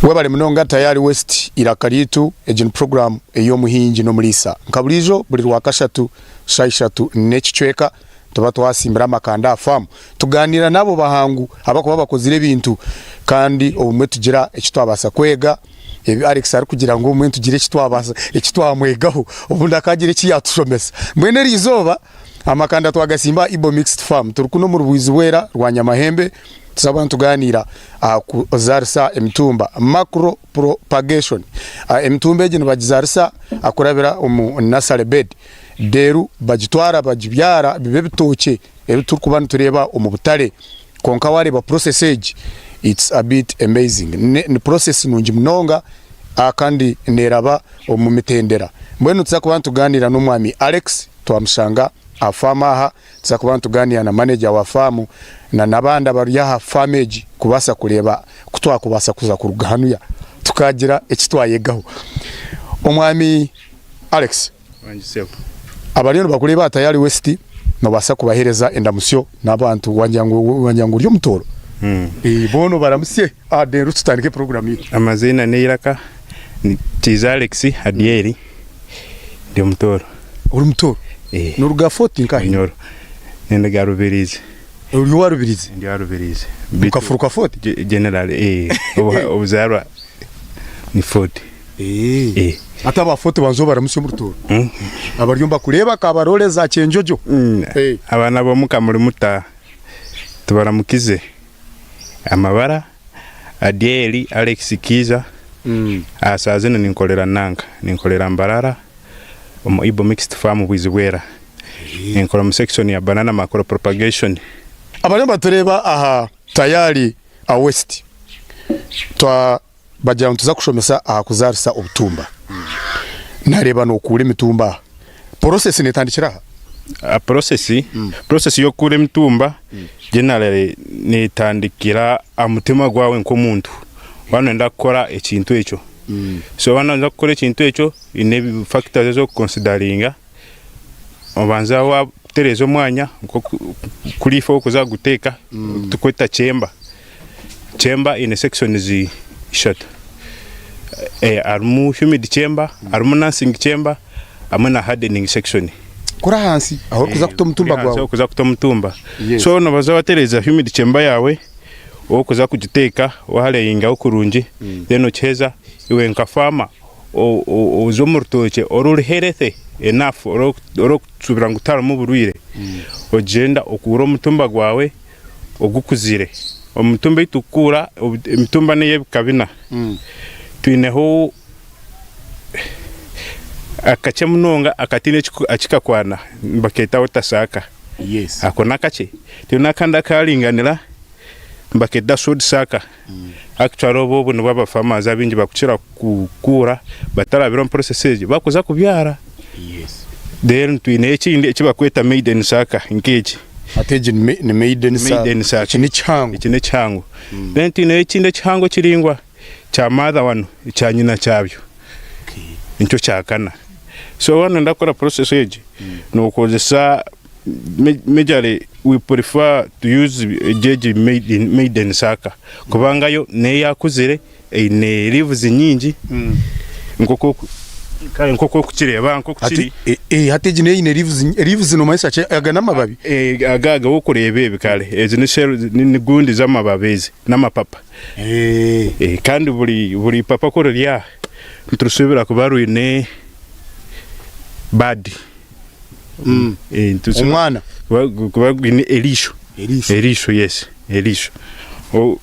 Webale munonga Tayari West Iraka Ryaitu, egi ni puroguraamu ey'omuhingi n'omuriisa. Nka buriijo buri Rwakashatu shaaha ishatu n'ekicweka tuba twasimbire amakanda aha faamu tugaaniira n'abo bahangu abarikuba bakozire ebintu kandi obumwe tugira eki twabaasa kwega ebi Alex arikugira ngu obumwe nitugira eki twabaasa eki twamwegaho obundi akaagira eki yaatushomesa. Mbwenu eri izooba amakanda twagasimba aha Ibo Mixed Farm turi kunu omuri Bwizibwera Rwanyamahembe tuza kuba nitugaaniira aha kuzaarisa emitumba, macro propagation. Emitumba egi nibagizaarisa kurabira omu nursery bed reero bagitwara bagibyara biba ebitookye ebi turikuba nitureeba omu butare. Kwonka waareeba process egi it's a bit amazing. Ni process nungi munonga kandi neeraba omu mitendera. Mbwenu nituza kuba nitugaaniira n'omwami Alex twamushanga aha faamu aha. Tuza kuba nitugaaniira na maneja wa faamu na n'abandi abari aha faamu egi kubaasa kureeba ku twakubaasa kuza kuruga hanuya tukagira eki twayegaho. Omwami Alex, abariyo nibakureeba aha Tayari West noobaasa kubaheereza endamutsyo n'abantu wagira ngu wagira ngu ori omutooro. Boona obaramutsye reero tutandike puroguraamu yaitu. Amaziina n'eiraka ni Kiiza Alex Adieri. Ndi omutooro. Ori mutooro? Eh. Noruga Fort nkahi? Bunyoro. Ninduga Rubirizi. Ori owa Rubirizi? Ndi owa Rubirizi. Okafuruka Fort? General eh obuzaarwa ni Fort. Eh. Eh. Hati aba Fort banza obaramutsye omu Rutooro. Abariyo nibakureeba Kabarole za Kyenjojo. Eh. Abaana b'omuka muri muta? Tubaramukize. Amabara, Adiel Alex Kiiza, Aha shaaha zinu ninkorera nanka, ninkorera Mbarara omu Ibo Mixed Farm Bwizibwera. Ninkora omu section ya banana macro propagation. Abariyo nibatureeba aha Tayari West, twa. Bagira ngu nituza kushomesa aha kuzaarisa obutumba. Nareeba nokuura emitumba aha. Process netandikira aha? Process, process y'okukuura emitumba generally netandikira aha mutima gwawe nk'omuntu. Waaba noyenda kukora ekintu ekyo. So waaba noyenda kukora ekintu ekyo, haine factors ezi orikukonsidaringa. Obanza watereeza omwanya nk'oku kuri ife orikuza kuguteeka, turikweta chamber. Chamber eine sections ishatu, harimu humid chamber, harimu nursing chamber hamwe na hardening section. Kuri ahansi ahu orikuza kuta omutumba gwawe. Ahu orikuza kuta omutumba. So nobanza watereeza humid chamber yaawe, orikuza kugiteeka wahareyingaho kurungi then okiheza iwe nka farmer oze omu rutookye oruri healthy enough orikusuubira ngu tiharimu burwaire, ogyenda okuure omutumba gwawe ogukuzire. Omutumba ei turikukuura, emitumba n'ey'ebika bina. Twineho akakye munonga akataine eki kakwana nibakeeta otasaaka. Ako n'akakye. Twine akandi akaringanira nibakeeta short saaka. Actually obwo obwo nibwo aba farmers abaingi barikukira kukuura batarabire omu process egi barikuza kubyara. Then twineyo ekindi eki barikweta maiden saaka nk'eki. Hati egi ni maiden saaka. Maiden saaka. Eki n'ekihango. Eki n'ekihango. Then twineyo ekindi ekihango ekiraingwa kya mother wanu ekya nyina kyabyo nikyo kyakana. So waaba noyenda kukora process egi nokozesa Majorly we prefer to use egi egi maiden saaka kubanga yo neyakuzire eine leaves nyingi nkoku kare nkoku orikukireeba nkoku kiri. Hati egi neyo eine leaves, leaves nomanyisa ki? Aga namababi? Aga aga orikureeba ebi kare ezi ni shell ni gundi z'amababi ezi n'amapapa kandi buri buri ipapa ku riri aha niturisuubira kuba rwine bud. Omwana. Kuba gwine eriisho. Eriisho yes eriisho.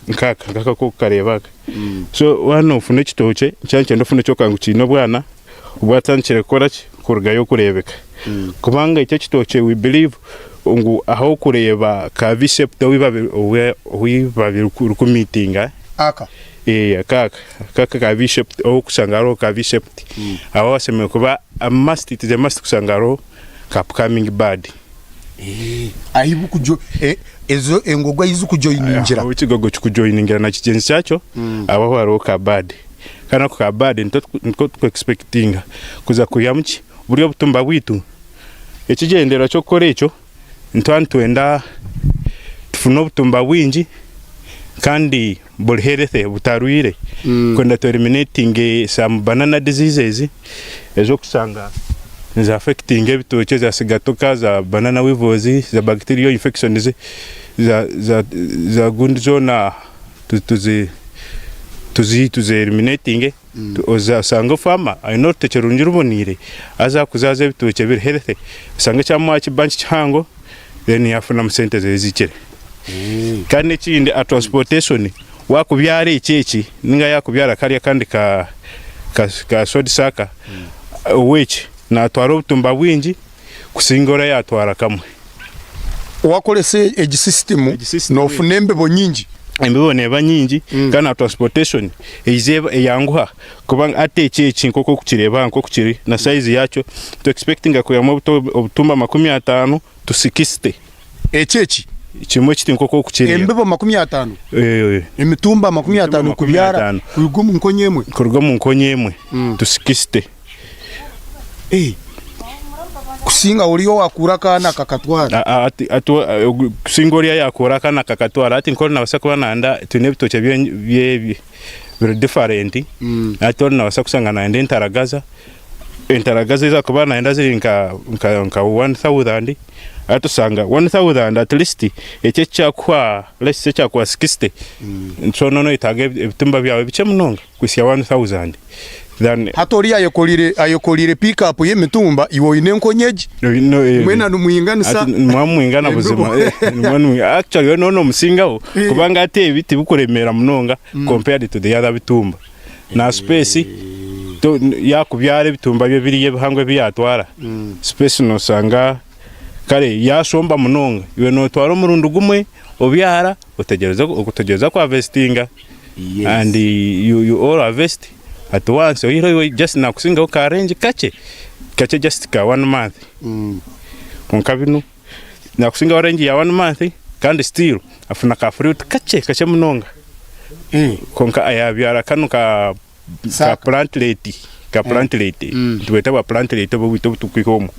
Nkaka nkaka aku orikukareeba aka. So waaba noofuna ekitookye nikyo nikyenda ofune ekyokureeba ngu kiine obwana obwatandikire kukora ki kurugayo kureebeka. Kubanga ekyo ekitookye we believe ngu ah'okureeba ka V shaped ahu eibabi ririkumiitinga. Aka. Aka aka ka V shaped ahu orikushanga hariho ka V shaped aho hashemereire kuba a must it is a must kushanga hariho ka upcoming bud. Ahu bukujo ezo engogo ahu zikujoiningira. Ahu ekigogo kikujoiningira na kigyenzi kyakyo aho aho hariho ka bud kandi ako ka bud niko tuku expectinga kuza kwihamu ki buri obutumba bwaitu. Ekigyendererwa ky'okukora ekyo nituba nitwenda tufune obutumba bwingi. Kandi buri healthy butarwire kwenda tu eliminatinge some banana diseases ezokushanga nizi affectinga ebitookye za sigatoka, za banana weevils, za bacterial infections za za za gundi zoona tuzi tuzi tuzi eliminatinge osanga farmer aine orutookye rurungi ruboniire haza akuzaaza ebitookye biri healthy osanga ekyamuha ekibanki kihango then yafunamu sente ze ezihikire. Kandi ekindi aha transportation wakubyara eki eki ninga yakubyara kariya akandi ka ka sodisa aka oweki natwara obutumba bwingi kusinga oriya yatwara kamwe. Wakoresa egi system nofuna embibo nyingi. Embibo neba nyingi kandi na transportation eiza eyanguha kuba hati eki eki nkoku orikukireeba aha nkoku kiri na size yakyo tu expectinga kwihamu obutumba 50 to 60. Eki eki? Kimwe kiti nk'oku orikukireeba. Embibo 50? Emitumba 50 kubyara kuruga omu nkonyo emwe? Kuruga omu nkonyo emwe to 60. Kusinga oriya owakuura akaana akakatwara? Kusinga oriya ayakuura akaana akakatwara. Hati nk'ori nabaasa kuba nayenda twine ebitookye biri different, hati ori nabaasa kushanga nayenda entaragaza. Entaragaza ezi arikuba nayenda ziri nka nka 1000 hati osanga 1000 at least eki ekyakuha let's say ekyakuha 60 so noba noyetaaga ebitimba byawe bikye munonga kuhitsya 1000 than Hati oriya ayekorire ayekorire pick up y'emitumba iwe oine enkonyi egi mwena nimwinganisa Hati nimuba nimwingana buzima nimuba nimwingana actually iwe noba nomusingaho kubanga hati ebi tibikuremeera munonga compared to the other bitumba. Na space yakubyara ebitumba bye biriya ebihango ebi yatwara, space nosanga kare yashomba munonga iwe notwara omurundi gumwe obyara otegyereza otegyereza ku harvestinga and you all harvest at once oyihireho iwe just nakusingaho ka range kakye kakye just ka one month kwonka binu Nakusingaho range ya one month kandi still afuna ka fruit kakye kakye munonga kwonka yabyara kanu ka ka plantlet ka plantlet nitubweta bwa plantlet obu obwitu obutukwiha omu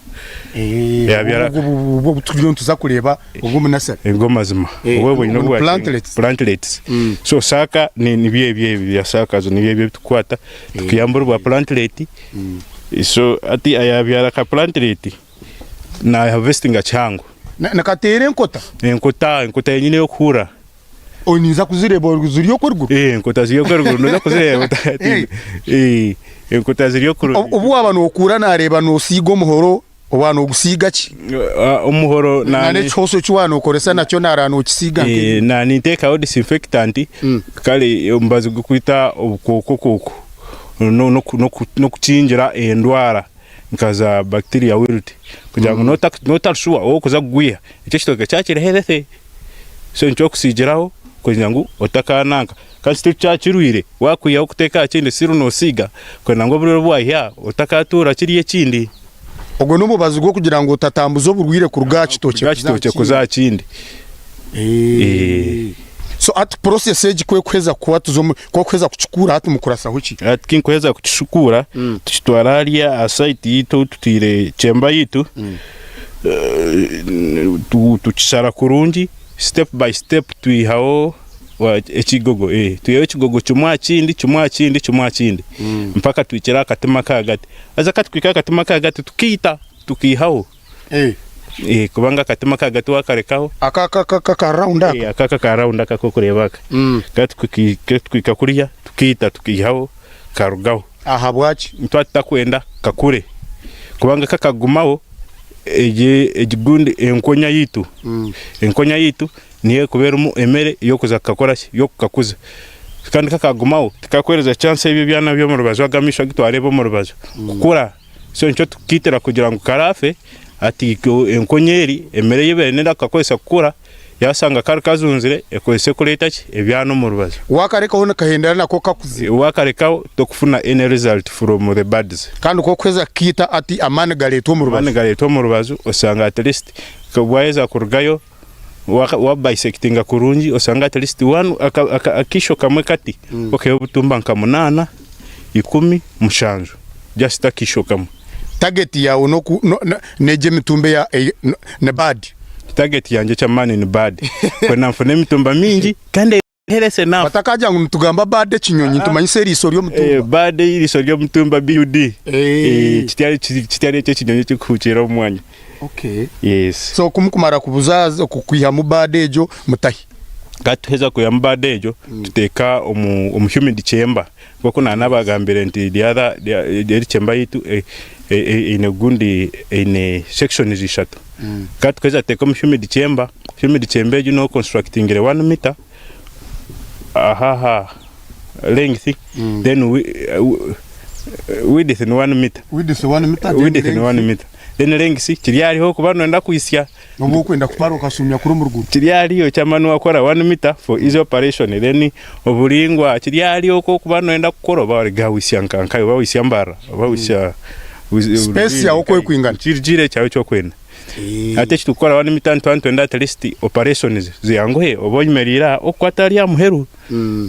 yabyara Obu obu turiyo nituza kureeba obw'omu nursery. Obwo mazima obwo bwine obwa plantlets plantlets so saaka nibyo ebyo ebyo bya saaka zo nibyo ebyo ebitukukwata tukuyambura obwa plantlet so hati yabyara ka plantlet. Na harvestinga kihango. Nikateera enkota. Enkota, enkota yenyini ey'okuhurra. Oh, ninza kuzireeba ziri okwo eruguru? Eh, enkota ziri okwo eruguru noza kuzireeba. Eh, enkota ziri okwo. Obu waaba nokuura nareeba nosiiga omuhoro, waaba nogusiiga ki? Omuhoro na n'ekihooso eki waaba nokoresa nakyo nareeba nokisiiga nk'ebyo. Na ninteekaho disinfectant, kare omubazi gw'okwita obukooko kooko n'okukingira endwara. nka za bacteria wilt kugira ngu notari sure ow'okuza kugwiha ekyo ekitookye kyaba kiri healthy so nikyo orikusiigiraho kugira ngu otakananka kandi still kyaba kirwire wakwihaho kuteeka aha kindi still nosiiga kwenda ngu oburwaire obu wayiha otakatuura kiriya ekindi. Ogwo n'omubazi gw'okugira ngu otatambuza oburwaire kuruga aha kitookye kuza aha kindi. So hati process egi ku ekuheza kuba tuza omu ku okuheza kukikuura hati mukurasaho ki? Hati kinkuheza kukishukuura tukitwara hariya aha site yitu ahu tutaire chamber yitu tukishara kurungi step by step twihaho ekigogo twihaho ekigogo kimwe aha kindi kimwe aha kindi kimwe aha kindi mpaka tuhikire aha katima akahagati haza katukuhika aha katima akahagati tukaita tukiihaho. Eh, kubanga akatima akahagati wakarekaho. Aka aka aka aka round aka? Eh, aka aka ka round aka akokureeba aka. Katukwika kuriya tukaita tukaihaho karugaho. Ahabwaki? Nituba tutakwenda kakure kubanga kakagumaho egi egi gundi enkonya yaitu enkonya yaitu niyo erikuba erimu emere y'okuza kukakora ki y'okukakuza kandi kakagumaho tikakuheereza chance ebyo ebyana by'omu rubaju ago amaisho agu twareeba omu rubaju kukura. So nikyo tukaitira kugira ngu karaafe hati enkonya eri emere ei ebaire nenda kukakozesa kukura yashanga kari kajunzire ekozese kureeta ki ebyana omu rubaju. Wakarekaho nikahendera nako kakuzire. Wakarekaho tokufuna any result from the birds. Kandi ku orikuheza kukaita ati amaani gareetwa omu rubaju. Amaani gareetwa omu rubaju oshanga at least bwaheza kurugayo wa bisectinga kurungi oshanga at least one akaisho kamwe kati okaiha obutumba nka munaana, ikumi, mushanju just akaisho kamwe. Target yaawe n'egyo emitumba eya ni bad? Target yangye eky'amaani ni bad kwenda nfune emitumba mingi kandi. Health enough. Batakagira ngu nitugamba bad ekinyonyi nitumanyisa eriiso ry'omutumba. Bad eriiso ry'omutumba BUD. Kitari kitari ekyo ekinyonyi ekirikuhukiira omu mwanya. Okay. Yes. So ku mukumara kubuzaaza kwihamu bad egyo mutahi? Ka tuheza kwihamu bad egyo tuteeka omu omu humid chamber nk'oku naanabagambire nti the other eri chamber yaitu eine gundi eine sections ishatu. Ka tukuheza tuteeka omu humid chamber, humid chamber egyo noba oconstructingire one meter aha aha length then width ni one meter. Width one meter then Width ni one length meter. Then length kiri hariho okuba noyenda kuhitsya Obu okwenda kupara okashuumya kuri omu ruguru. Kiri hariyo kyamani wakora one meter for easy operation then oburingwa kiri hariyo oku okuba noyenda kukora oba wahitsya nka nkahi oba wahitsya Mbarara oba wahitsya Space yawe oku ekwingana. Kiri ekyawe eki okwenda. Hati eki turikukora one meter nituba nitwenda at least operations ziyanguhe oba oyemereire aha okukwata ahari aha muheru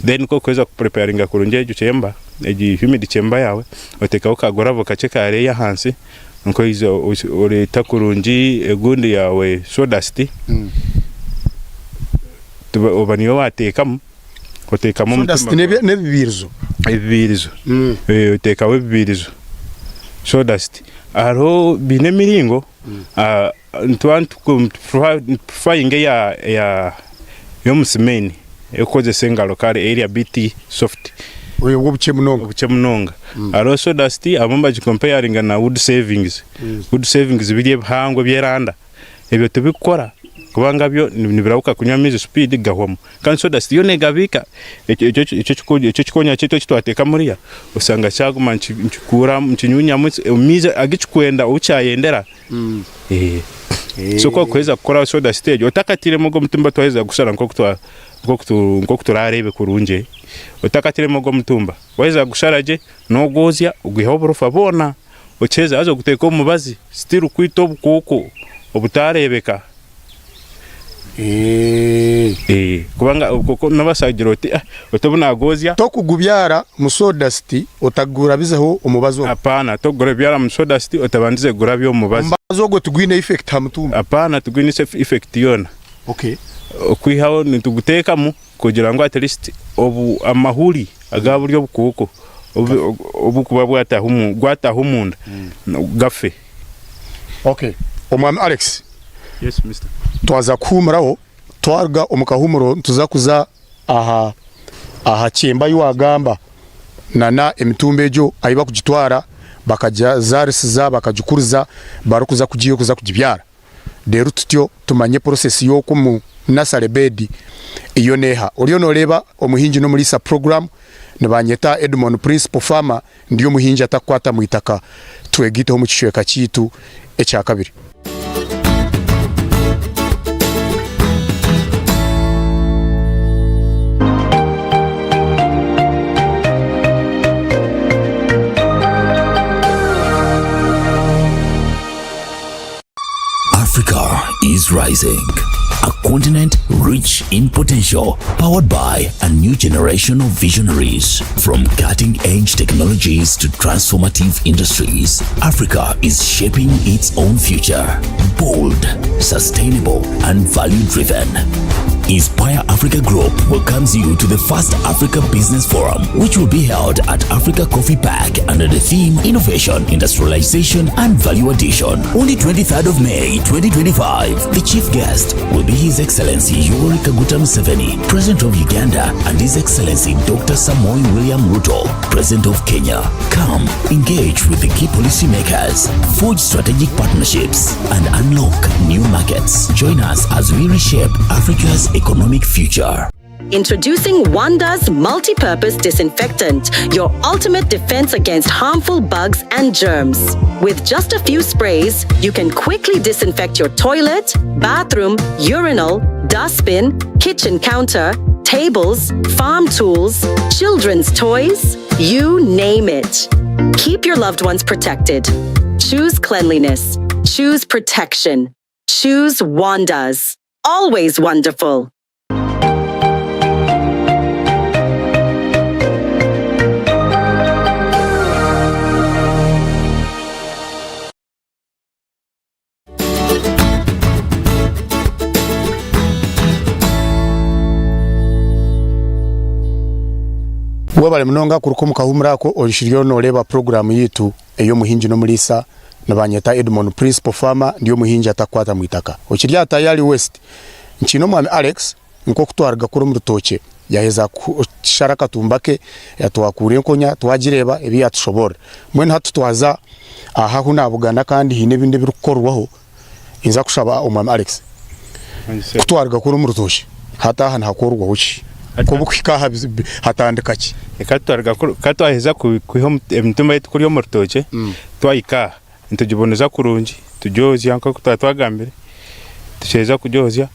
then ku orikuheza ku preparinga kurungi egyo chamber egi humid chamber yaawe oteekaho ka gravel kakye ka layer ahansi Nkoiza oreeta kurungi egundi yaawe sawdust oba niyo wateekamu, oteekamu omutima Sawdust gwawe. n'ebibiirizo. Ebibiirizo. Oteekaho ebibiirizo sawdust. Hariho biine emiringo, nituba nitupreferyinga eya ey'omusimeeni ey'okukozesa engaro kare eri a bit soft. Obwo obukye munonga. Obukye munonga. Hariho sawdust abamwe nibagicomparinga na wood savings. Wood savings biri ebihango eby'eranda ebyo tibikukora kubanga byo nibirahuka kunywa amaizi speed gahwamu. Kandi sawdust yo negabiika ekyo ekikonya kyaitu eki twateeka muriya osanga kyaguma nikikuramu nikinyuunyamu amaizi agu kirikwenda obu kyayendera. So ku orikuheza kukora sawdust egyo otakatairemu ogwo omutumba twaheza kugushara nk'oku turareebe kurungi, otakatairemu ogwo omutumba waheza kugushara gye n'ogwozya ogwihaho oburofa bwona okiheza haza oguteeka omu mubazi still kwita obukooko obutareebeka. Kubanga obukooko nobaasa kugira oti oti obu nagwozya. Tokugubyara mu sawdust otagurabizeho omubazi ogwo. Apana, tokugubyara mu sawdust otabandize kugurabya omu mubazi. Omubazi ogwo tigwine effect ha mutumba? Apana, tigwine effect yoona. Okay. Okwihaho nituguteekamu kugira ngu at least obu amahuri aga buri obukooko obukuba bwataaha omunda gafe. Okay. Omwami Alex. Yes Mister. Twaza kuhuumuraho, twaruga omu kahuumuro nituza kuza aha aha kyemba ahi waagamba na n'emitumba egyo ahi bakugitwara bakagizaarisiza bakagikuriza barikuza kugiiha kuza kugibyara. Reero tutyo tumanye process y'oku omu nursery bed yo neeha. Oriyo nooreeba Omuhingi n'Omuriisa program, nibanyeta Edmon Principal Farmer, ndi omuhingi atakukwata mu itaka. Twegaiteho omu kicweka kyaitu ekyakabiri. Africa is rising. A continent rich in potential, powered by a new generation of visionaries. From cutting edge technologies to transformative industries, Africa is shaping its own future. Bold, sustainable, and value driven. Inspire Africa Group welcomes you to the first Africa Business Forum, which will be held at Africa Coffee Park under the theme Innovation, Industrialization and Value Addition on the 23rd of May 2025. The chief guest will be His Excellency Yoweri Kaguta Museveni, President of Uganda, and His Excellency Dr. Samoei William Ruto, President of Kenya. Come, engage with the key policymakers, forge strategic partnerships, and unlock new markets. Join us as we reshape Africa's economic future. Introducing Wanda's multi-purpose disinfectant, your ultimate defense against harmful bugs and germs. With just a few sprays, you can quickly disinfect your toilet, bathroom, urinal, dustbin, kitchen counter, tables, farm tools, children's toys, you name it. Keep your loved ones protected. Choose cleanliness. Choose protection. Choose Wanda's. Always wonderful. Webare munonga kuruka omu kahuumuro ako orishiryo noreeba puroguraamu yaitu ey'omuhingi n'omuriisa. Nibanyeta Edmon Principal Farmer ndi omuhingi atakukwata mwitaka. Okiri aha Tayali West. Nkiine omwami Alex nk'oku twaruga kuri omu rutookye yaheza kushara akatumba ke yatwakuura enkonya twagireeba ebi yatushoboorora. Mbwenu hati twaza aha ahu nabugana kandi haine ebindi ebirikukorwaho. Ninza kushaba omwami Alex ku twaruga kuri omu rutookye hati aha nihakorwaho ki? Nk'obukuhika aha hatandika ki? Ka twaheza kwiha emitumba yaitu kuriya omu rutookye twahika aha nitugiboneza kurungi tugyozya nk'oku twaba twagambire, tuheza kugyozya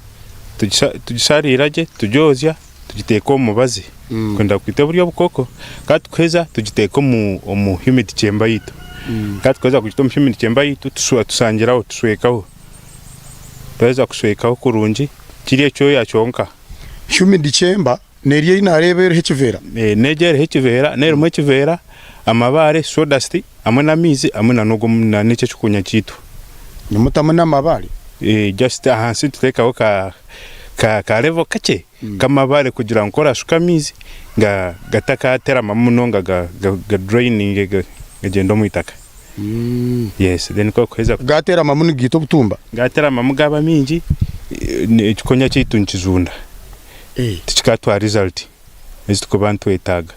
tugisharira gye tugyozya tugiteeka omu mubazi kwenda kwita buriya obukooko, ka tukuheza tugiteeka omu humid chamber yaitu, ka tukuheza kugita omu humid chamber yaitu tusangiraho tushwekaho, twaheza kushwekaho kurungi kiri ekyoya kyonka. Humid chamber N'eryo ei naareeba eriho ekiveera. N'egyo eriho ekiveera, n'erimu ekiveera, amabaare, sawdust, hamwe n'amaizi hamwe na n'ogwo na n'ekyo ekikunya kyaitu. Nimutamu n'amabaare? Just ahansi nituteekaho ka ka ka level kakye k'amabaare kugira ngu ku oraashuka amaizi ga gatakateramamu munonga ga ga ga draininge gagyende omu itaka. Yes, then ku orikuheza. Gaateramamu nigaita obutumba? Gaateramamu gaaba maingi, ekikonya kyaitu nikijunda. Tikikatuha result ezi turikuba nitwetaaga.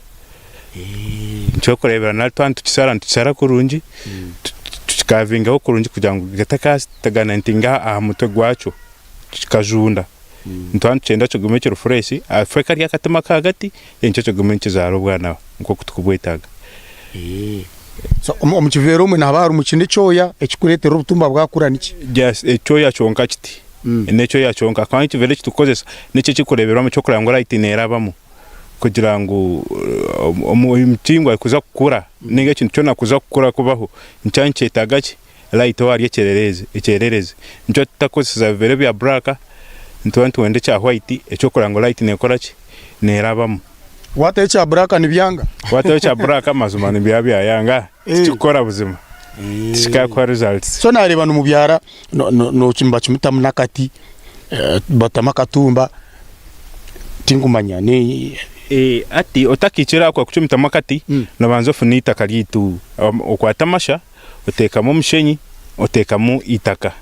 Eky'okureebera nari twaba nitukishara nitukishara kurungi, tukikavingaho kurungi kugira ngu kitakataganantinga aha mutwe gwakyo kikajunda. Nituba nitukyenda kigume kiri fresh, afe kari akatima akahagati then nikyo kigume nikizaara obwana nk'oku turikubwetaaga. So omu kiveera omwe nihaba harimu ki? N'ekyoya ekirikureetera obutumba bwakura niki? Just ekyoya kyonka kiti. N'ekyoya kyonka kandi ekiveera eki turikukozesa nikyo ekirikureeberwamu eky'okureeba ngu light neerabamu kugira ngu omuti kuza kukura nainga ekintu kyona kuza kukura kubaho nikiba nikyetaaga ki? Light oba ahari ekyererezi. Nikyo tutakozesa biveera ebya buraaka nituba nitwenda ekya white eky'okureeba ngu light neekora ki? Neerabamu. Waataho ekya buraaka nibyanga? Waataho ekya buraaka mazima nibiba byayanga tikikukora buzima tikikakuha results. So naareeba nimubyara nibakimutamu n'akati batamu akatumba tinkumanya ni. Hati otakahikire aha kucumitamu akati noobanza ofune eitaka ryaitu okwate amasha oteekamu omushenyi oteekamu eitaka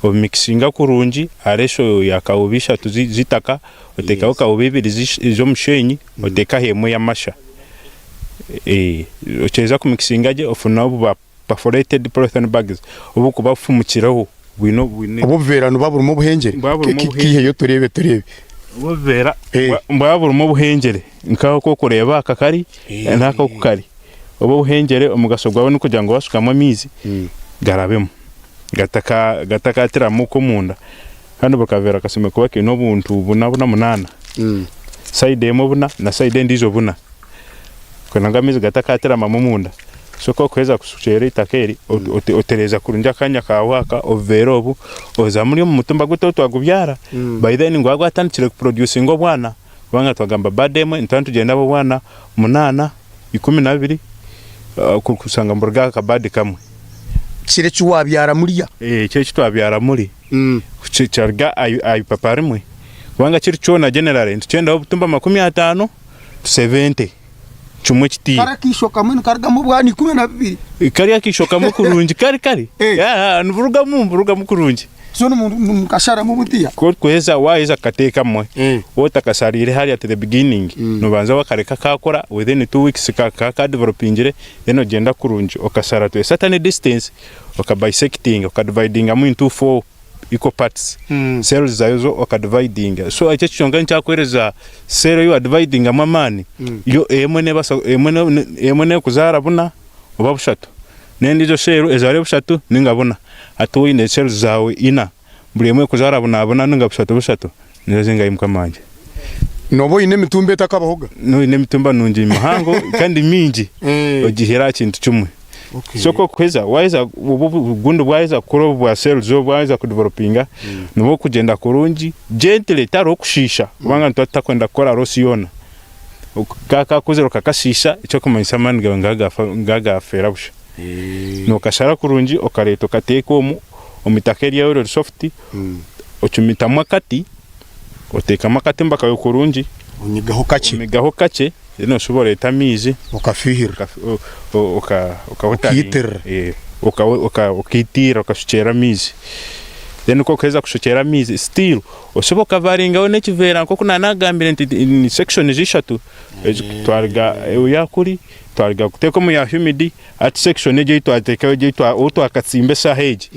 obimikisinga kurungi aha ratio ya kawubi ishatu z'eitaka oteekaho kawubi ibiri z'omushenyi oteekaho emwe y'amasha okiheza kumikisinga gye ofuna obu perforated polythene bags oburikuba bufumukireho bwine Obwo obuveera nibuba burimu obuhengyere? Buba burimu obuhengyere. Kiiheyo tureebe tureebe. Obwo obuveera buba burimu obuhengyere nk'oku orikureeba aka kari n'aka oku kari. Obwo obuhengyere omugasho gwabwo n'okugira ngu washukamu amaizi garabemu gatakatiramu okwo omunda. Kandi buri kaveera kashemereire kuba kaine obuntu buna buna munaana, sayidi emwe buna na sayidi endiijo buna kugira ngu amaizi gatakatiramamu omunda. So ku orikuheza kushukyeera eitaka eri, otereeza kurungi akanya kaawe aka, obuveera obu, oza muri omu mutumba gwaitu obu twagubyara, by then niguba gwatandikire kuproducinga obwana kubanga twagamba bad emwe nituba nitugyenda ab'obwana munaana, 12 kushanga niburuga aha kabadi kamwe. Kiri eki wabyara murya? Ekyo eki twabyara muri kyaruga aha ipapa rimwe kubanga kiri kyona generally nitukyendaho obutumba 50 to 70 kimwe kitiire. Kari akaisho kamwe nikarugamu obwana 12. Kari akaisho kamwe kurungi kari kari niburugamu niburugamu kurungi. So mukasharamu butiya? Ku orikuheza waheza kukateekamu waaba otakashariire hariya at the beginning nobanza wakareka kakura within 2 weeks kaba ka developingire then ogyenda kurungi okashara to a certain distance oka bisectinga oka dividingamu into 4 equal parts cells zaayo zo oka dividinga so ekyo kyonka nikyakuheereza cell ei wa dividingamu amaani yo emwe nebaasa emwe nekuzaara buna oba bushatu n'endiijo cell ezaare bushatu ninga buna. Hati waine cells zaawe ina, buri emwe ekuzaara buna buna ninga bushatu bushatu, nizo zingahi mukama wangye? Nooba oine emitumba etakabahoga. Nooba oine emitumba nungi mihango kandi mingi ogihaire aha kintu kimwe. So ku orikuheza, waaheza obu obugundi bwaheza kukura obu bwa cells obu bwaheza kudevelopinga, nibwo orikugyenda kurungi gently tihariho kushiisha kubanga nituba tutakwenda kukora loss yoona. Ka kakuzire okakashiisha ekirikumanyisa amaani gaawe nigaba gaafeera busha. Nookashara kurungi okareeta okateeka omu omu itaka eryawe riri sofuti, ocumitamu akati, oteekamu akatimba kaawe kurungi, Onyigaho kakye. omigaho kakye. Then oshuba oreeta amaizi Okafiihirira. Okayitirira. Okaitirira okashukyera amaizi. Then ku orikuheza kushukyera amaizi still oshuba okavaringaho n'ekiveera nk'oku naanagambire nti ni sections ishatu twaruga oya kuri twaruga kuteeka omu ya humid hati section egyo ei twateekaho egyo ou twakatsimba eshaaha egi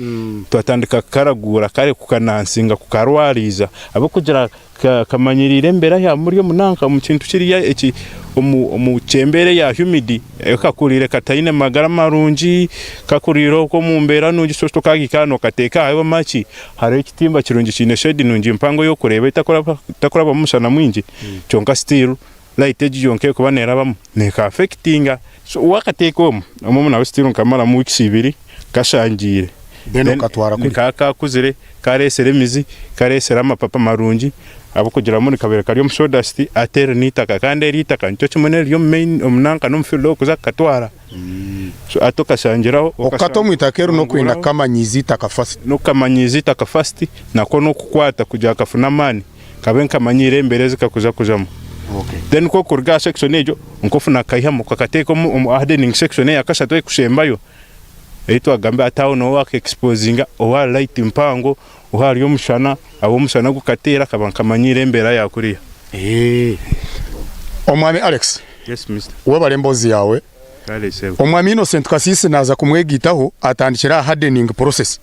twatandika kukaraguura kare kukanansinga kukarwariiza ahabw'okugira Kamanyiriire embeera ya muri omu nanka omu kintu kiriya eki omu omu ky'embeera eya humid kakuriire kataine magara marungi kakuriire okwo omu mbeera nungi so tokagiikara nokateeka aha maki hariho ekitimba kirungi kiine shade nungi mpango ey'okureeba etakurabamu mushana mwingi kyonka still light egi yonka erikuba nerabamu neka affectinga so wakateeka omu omu nawe still nkamaramu weeks ibiri kashangiire Then okatwara kuri? Kaba kakuzire karesire emizi karesire amapapa marungi ahabw'okugira ngu kabaire kari omu sawdust hati eri n'eitaka kandi eri eitaka nikyo kimwe n'eriri omu main omu nanka n'omu field orikuza kukatwara so hati okashangiraho Okukata omu itaka eri n'okwenda kukamanyiiza eitaka first. N'okukamanyiiza eitaka first nakwo n'okukwata kugira kafune amaani. Kabe nkamanyiire embeera ezi kakuza kuzamu. Then ku orikuruga aha section egyo, nk'ofuna akaihamu okakateeka omu hardening section eya kashatu erikusembayo, ei twagambire hati aho niho waaka exposinga owa light mpango, ohu hari omushana, ahu omushana gukateera kaba nkamanyiire embeera ya kuriya. Omwami Alex, Yes Mister. webare emboozi yaawe. Kale sebo. Omwami Innocent Kasiisi naaza kumwegaitaho atandikire aha hardening process.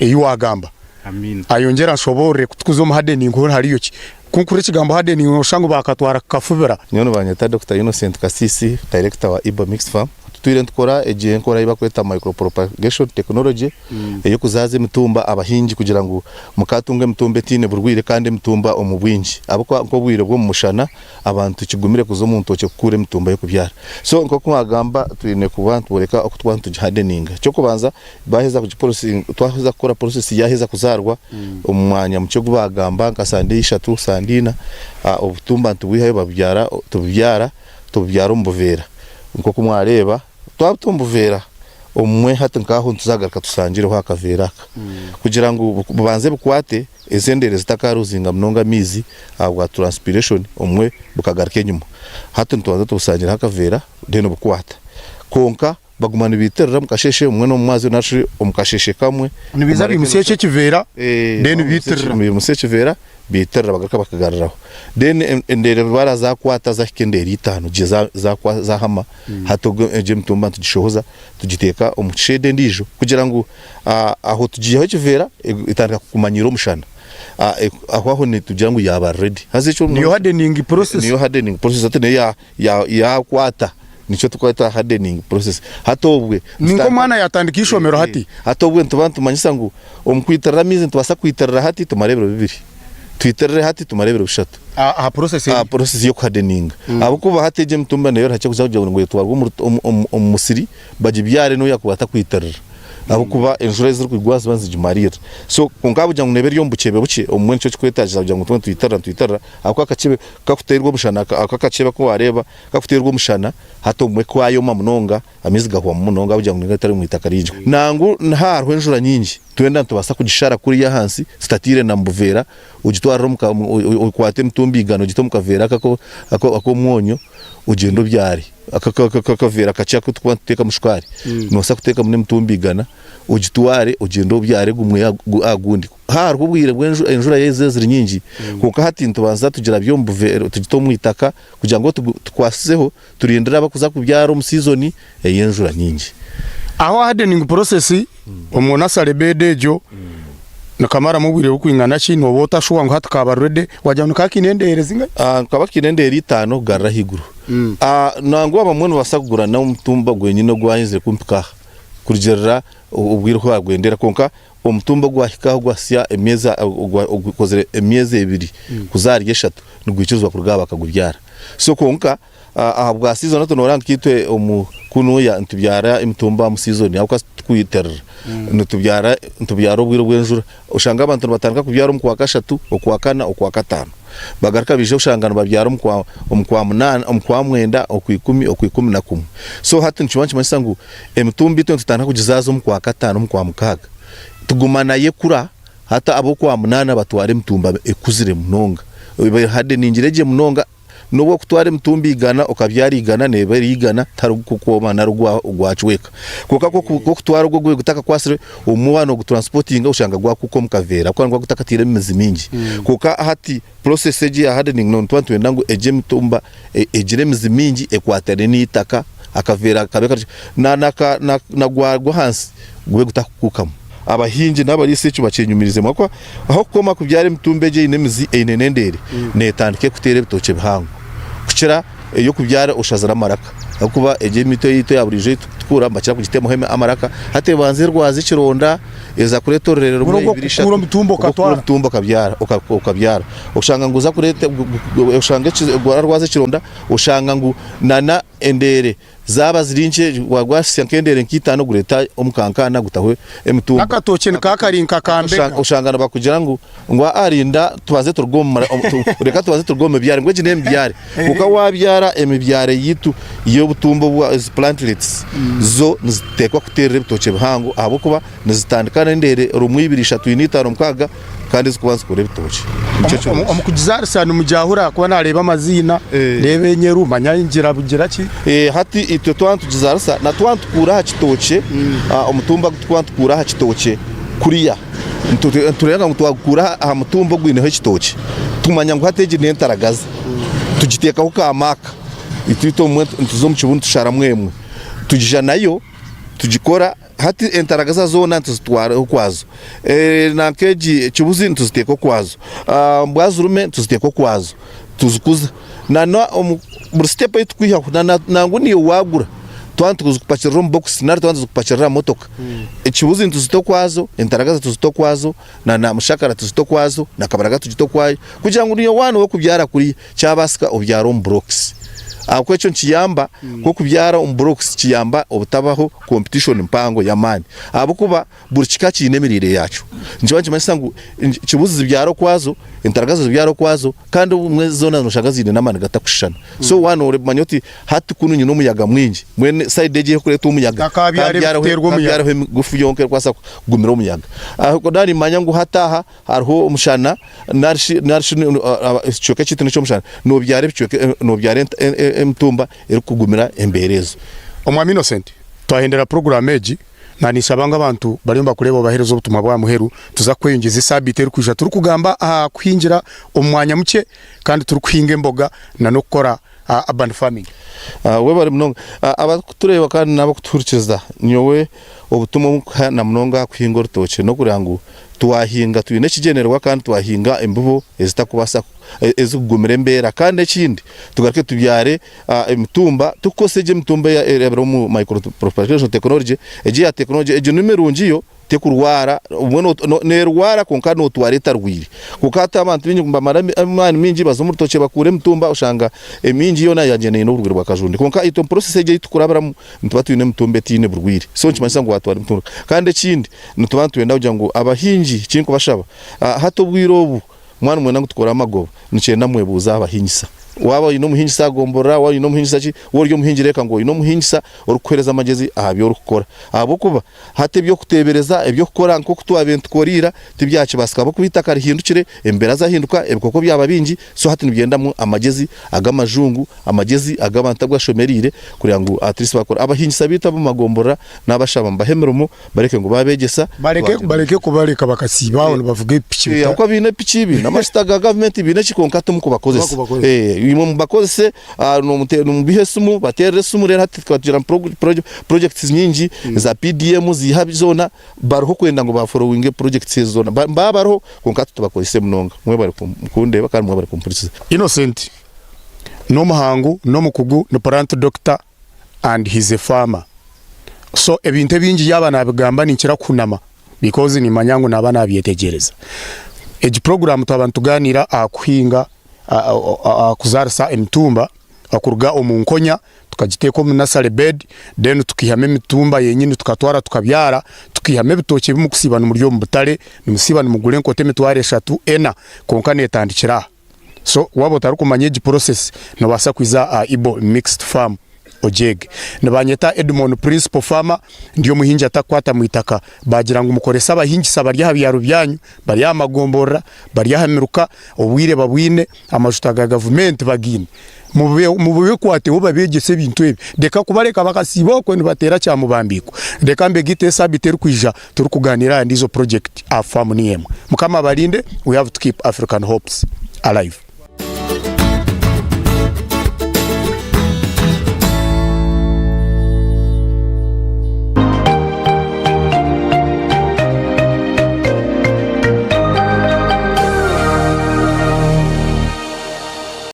ei waagamba. Amiina. Ayongyere anshoboorore ku tukuza omu hardening hoona hariyo ki? Ku nkuhurira ekigambo hardening nooshusha ngu baakatwara kukafubira. Nyowe nibanyeta Dokita Innocent Kasisi, Director wa Iba Mixed Farm. Tutwire nitukora egi enkora ei barikweta micro propagation technology ey'okuzaaza emitumba abahingi kugira ngu mukatunga emitumba etaine burwaire kandi emitumba omu bwingi ahabw'okuba nk'obwire bw'omu mushana abantu kigumire kuza omu ntookye kukuura emitumba y'okubyara. So nk'oku mwagamba twine kuba nitworeka oku twaaba nitugihardeninga. Eky'okubanza Baaheza kugiprocesinga, twaheza kukora process yaaheza kuzaarwa omu mwanya mukye ogu baagamba nka sande ishatu, sande ina, obutumba nitubwihayo babubyara, tububyara, tububyara omu buveera. Nk'oku mwareeba, twabuta omu buveera, obumwe hati nk'aho nituzagaruka tusangireho akaveera aka kugira ngu bubanze bukwate ezi endeere zitakaruzinga munonga amaizi ahabwa transpiration obumwe bukagaruka enyima. Hati nitubanza tubusangireho akaveera then bukwata. Kwonka Baguma nibaitirira omu kasheeshe obumwe n'omu mwazyo nari shi omu kasheeshe kamwe. Nibaija baimutsya ekyo ekiveera then baitirira. Baimutsya ekiveera baitirira bagaruka bakagaruraho. Then endeere baara zaakwata zaahika endeere itaano gye zaahama hati egyo emitumba nitugishohoza tugiteeka omu shade endiijo kugira ngu aho tugiihaho ekiveera etandika kumanyiira omushana. Aho aho nitugira ngu yaaba ready. Haza ekyo Niyo hardening process. Niyo hardening process hati niyo yaakwata. Nikyo turikweta hardening process. Hati obwe. Ni nk'omwana yaatandika eishomero hati. Hati obwe nituba nitumanyisa ngu omu kwitirira amaizi nitubaasa kwitirira hati tumare ebiro bibiri. Twitirire hati tumare ebiro bishatu. Aha process Aha process y'okuhardeninga. Ahabw'okuba hati egi emitumba neyo eri hakye kuza kugira ngu etwarwe omu musiri bagibyare n'obu yaakuba atakwitirira. Ahabw'okuba enjura ezirikugwa niziba nizigimaririra. So kwonka ahabw'okugira ngu neeba eri omu bukyebe bukye, obumwe nikyo kirikwetaagisa kugira ngu tube nitwitirira nitwitirira ahabw'okuba akakyeebe kakuteerwa omushana, ako akakyeebe aku waareeba Kakuteerwa omushana, hati obumwe kwayoma munonga, amaizi gahwamu munonga ahabw'okugira ngu nigatari omu itaka ringi. Nangu haaba hariho enjura nyingi, twena nitubaasa kugishara kuriya ahansi tutataire na mu buveera, ogitwarire omu ka, okwate emitumbi igana ogite omu kaveera ako ak'omwonyo ogyende obyare. Ako akaveera kakye aku turikuba nituteekamu shukaari, noobaasa kuteekamu n'emitumbi igana ogitware ogyende obyare gumwe aha gundi. Hariho obwire bw'enjura yaija ziri nyingi, kwonka hati nitubanza tugirabya omu buveera tugite omu itaka kugira ngu tukwasizeho turindire abakuza kubyara omu sizoni ey'enjura nyingi. Aho hardening process omu nursery bed egyo nikamaramu obwire burikwingana ki? Nooba ota shuwa ngu hati kaaba ready? Wagira ngu nikaba kaine endeere zingahi? Nikaba kaine endeere itaano kugarura ahaiguru. Nangwa abamwe nibabaasa kugura n'omutumba gwenyine ogwahenzire kumpika aha kurugiirira obwire oku baagwendera kwonka Omutumba ogwahika ahu gwahitsya emyezi ogukozire emyezi ebiri kuza ahari eshatu nigwikirizibwa kuruga aha bakagubyara. So kwonka ahabwa season hati noreeba nka itwe omu kunuya nitubyara emitumba omu season ahabw'okuba titukwitirira nitubyara nitubyara obwire bw'enjura oshanga abantu nibatandika kubyara omu kwakashatu, okwakana, okwakataano bagaruka baija oshanga nibabyara omu kwa munaana, omu kwa mwenda, okwikumi, okwikumi na kumwe. So hati nikiba nikimanyisa ngu Emitumbi itwe nitutandika kugizaaza omu Kwakataano, omu Kwamukaaga. Tuguma nayo ekura, hati ab'Okwamunaana batwara emitumba ekuzire munonga. Ehadeningire gye munonga. N'obu okutwara emitumba igana okabyara igana neeba eri igana tihariho ogurikukwoma nari ogwacweka. Kwonka ku okutwara ogwo ogwabaire gutakakwatsire obumwe waaba noogutransportinga oshanga gwakuuka omu kaveera ahabw'okuba niguba gutakataire emizi mingi. Kwonka hati process egi eya hardening nituba nitwenda ngu egyo emitumba egire emizi mingi ekwatane n'eitaka akaveera kabe kari na gwagwa ahansi gube gutakukuukamu. Abahingi n'abariisa ekyo bakyenyumirizemu ahabw'okuba ah'okukoma kubyara emitumba egyo eine emizi eine n'endeere neetandika ekuteera ebitookye bihango kukira ey'okubyara oshazire amaraka ahabw'okuba egyo emiti eyaitu eya buriijo ei turikutukuura nibakira kugitemaho amaraka hati ebanza erwaza ekironda eza kureeta orurere rumwe, Ogwo ibiri, ishatu okukuura omutumba ogwo okatwara. okukuura omutumba okabyara okabyara oshanga ngu oza kureeta oshanga warwaza ekironda oshanga ngu nana endeere Zaaba ziri nkye, waagwasya nk'endeere nk'itaano gureeta omu kankaana gutaho emitumba. N'akatookye nikaba kari nka ka mbega. Oshanga nibakugira ngu ngu aa rinda tubanze turuge omu mara reka tubanze turuge omu mibyare ngu egi n'emibyare. Kwonka waabyara emibyare yaitu y'obutumba obu ezi plantlets zo niziteekwa kuteerera ebitookye bihango ahabw'okuba nizitandika n'endeere rumwe, ibiri, ishatu, ina, itaano, mukaaga kandi ezikuba nizikura ebitookye. Nikyo kirungi. Omu kugizaarisa nimugyahura ahakuba naareeba amaziina, ndeeba enyeru manya ngira bugira ki. Hati itwe twaba nitugizaarisa na twaba nitukuura aha kitookye, omutumba ogu turikuba nitukuura aha kitookye kuriya, nitureeba ngu twagukuura aha mutumba ogwineho ekitookye, tumanya ngu hati egi n'entaragazi, tugiteekaho ka maaka, itwe obumwe nituza omu kibunu tusharamu emwe, tugija nayo tugikora. Hati entaragaza zoona nituzitwara okwazo, nanka egi ekibuzi nituziteeka okwazo, mbwazirume nituziteeka okwazo tuzikuza nana omu buri sitepu ei turikwihaho nangwa naiwe waagura twaba nituzikupakirira omu bokisi nari twaba nituzikupakirira aha motoka, ekibuzi nituzita okwazo, entaragaza tuzita okwazo na mushakara tuzita okwazo na kabaraga tugita okwayo kugira ngu naiwe waaba niiwe kuriya Kyabaasika obyare omu burokisi ahabw'okuba ekyo nikiyamba nk'okubyara omu burokisi kiyamba obutabaho kompetishoni mpango y'amaani ahabw'okuba buri kika kiine emiriire yaakyo. Nikiba nikimanyisa ngu kibuzi zibyara okwazo, entaragazi zibyara okwazo kandi obumwe zoona nooshanga ziine n'amaani gatakushushana. So waaba noomanya oti hati kunu nyine omuyaga mwingi mbwenu sayidi egi erikureetwa omuyaga Kakabyara ebikuteerwa omuyaga. kabyaraho emigufu yonka erikubaasa kugumira omuyaga. Naaba nimmanya ngu hati aha Hariho omushana nari shi ekicweka ekyaitu n'eky'omushana, noobyara ebicweka noobyara emitumba erikugumira embeera ezo. Omwami Innocent, twahendera puroguraamu egi, naninshaba ngu abantu bariyo nibakureeba obaheereze obutumwa bwa muheru, tuza kukweyongyeza esaabiiti erikwija turikugamba aha kuhingira omu mwanya mukye kandi turikuhinga emboga na n'okukora urban farming. Webare munonga. Abarikutureeba kandi n'abarikutuhurikiriza, nyowe obutumwa obu nkuha na munonga aha kuhinga orutookye n'okureeba ngu Twahinga twine ekigyendererwa kandi twahinga embibo ezitakubaasa ezikugumira embeera kandi ekindi tugaruke tubyare emitumba tukukozesa egyo emitumba erabire omu micro propagation technology egyo eya technology egyo ni mirungi yo tekurwara obumwe nerwara kwonka notwara etarwire kwonka hati abantu baingi nibamara amaani maingi baza omu rutookye bakuura emitumba oshanga emingi yoona yagyenda eine oburwaire bwa kajunde kwonka itwe omu process egyo ei tukurabiramu nituba twine emitumba etaine burwaire so nikimanyisa ngu watwara emitumba kandi ekindi Nituba nitwenda kugira ngu abahingi eki nkubashaba hati obwire obu mwaba nimwenda ngu tukore amagoba nikyenda mwebuuze aha bahingisa. Waaba oine omuhingisa aha gomborora, waaba oine omuhingisa ki, waaba ori omuhingi reeka ngu oine omuhingisa orikukuheereza amagyezi aha bi orikukora. Ahabw'okuba hati eby'okuteebereza, eby'okukora nk'oku twabaire nitukora ira tibyakibaasika ahabw'okuba eitaka rihindukire, embeera zahinduka, ebikooko byaba bingi, so hati nibyendamu amagyezi ag'amajungu, amagyezi ag'abantu agu bashomereire kureeba ngu at least baakora. Abahingisa baitu ab'omu magomborora naabashaba mubahe emirimo Bareke ngu baabegyesa. Bareke bareke kubareka bakasiiba aho nibavuga epiki Eh, ahabw'okuba baine epiki, baine amajuta ga gavumenti, baine ki kwonka timukubakozesa. Tibakubakozesa. Eh, imwe mubakozese, ah, nomute- nomubihe esimu, bateerere esimu reero hati tukagira prog- proje- projects nyingi za PDM ziiha zoona bariho kwenda ngu ba followinge projects ezo zoona. Ba- Baba bariho kwonka hati tubakozese munonga. Mwebare kum- kundeeba kandi mwebare kumpurikiza. Innocent n'omuhangu, n'omukugu, ni plant doctor and he's a farmer so ebintu ebingi yaaba nabigamba ninkira kuhunama because nimanya ngu naaba nabyetegyereza. Egi program twaba nituganiira aha kuhinga aha kuzaarisa emitumba okuruga omu nkonya tukagiteeka omu nursery bed then tukaihamu emitumba yenyini tukatwara tukabyara tukaihamu ebitookye ebi murikusiiba nimurya omu butare nimusiiba nimugura enkota emitwaro eshatu ena kwonka netandikira aha. So waaba otarikumanya egi process nobaasa kwiza aha Ibo mixed farm. ogyege. Nibanyeta Edmon Principal Farmer, ndi omuhingi atakukwata mu itaka. Baagira ngu mukorese abahingisa bari aha byaro byanyu, bari aha magomborora, bari aha miruka, obwire babwine, amajuta ga gavumenti bagaine. Mubekwateho babeegyese ebintu ebi. Reka kubareka bakasiiba okwo nibateera kyamubambiikwa. Reka mbegaite esaabiiti erikwija turikugaaniira aha ndiijo purojekiti aha faamu niyo emwe. Mukama abarinde, we have to keep African hopes alive.